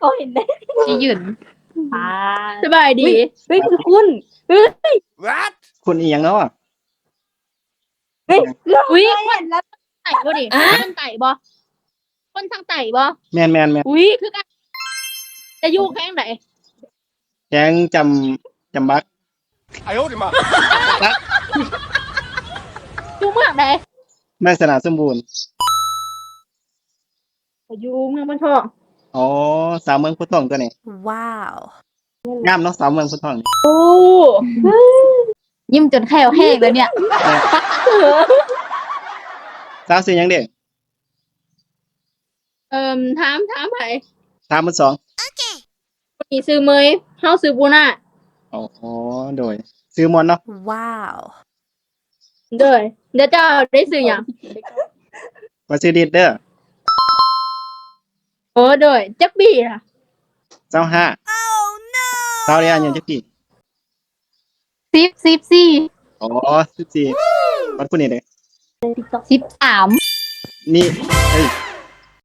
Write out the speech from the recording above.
ກໍເຫັນໄດ້ ຊິຢືນ ປາ ສະບາຍດີ ເຮີ້ຍ ເຮີ້ຍ ຄຸ້ນໆ ເຮີ້ຍ What? ຄົນອີ່ຫຍັງເນາະ? ເຮີ້ຍ ເຮົາ ອຸ້ຍ ເຄີຍເຫັນແລ້ວ ໃຕ້ບໍ່ນີ້? ຄົນໃຕ້ບໍ່? ຄົນທາງໃຕ້ບໍ່? ແມ່ນໆໆ ອຸ້ຍ ຄືກັນ ຈະຢູ່ແຂວງໃດ? ແຂວງຈຳ ຈຳປາສັກ ອາໂຍ ຈຳປາສັກ ຢູ່ເມືອງໃດ? ເມືອງຊະນະສົມບູນ ຂ້ອຍຢູ່ເມືອງໂພນທອງ ອໍ ສາວເມືອງໂພນທອງຕົວນີ້ ວ້າວ ງາມເນາະ ສາວເມືອງໂພນທອງນີ້ ໂອ້ ຍິ້ມຈົນແຂ້ວແຫ້ງແລ້ວເນຍ ແມ່ນ ສາວຊື່ຫຍັງເດ? ເອີ່ມ ຖາມ ຖາມໃຜ? ຖາມໝົດສອງ ໂອເຄ ຄົນນີ້ຊື່ເໝີຍ ເຮົາຊື່ປູນາ ອໍ ໂດຍ ຊື່ມ່ວນເນາະ ວ້າວ ໂດຍ ແລ້ວເຈົ້າໄດ້ຊື່ຫຍັງ? ຂ້ອຍຊື່ດິດເດີ ໂອ້ ໂດຍ ຈັກປີລະ? ຊາວຫ້າ ຊາວ ອາຍຸຈັກປີ? ສິບ ສິບສີ່ ອໍ ສິບສີ່ ບັດຜູ້ນີ້ເດ? ສິບສາມ ນີ້ ເອີຍ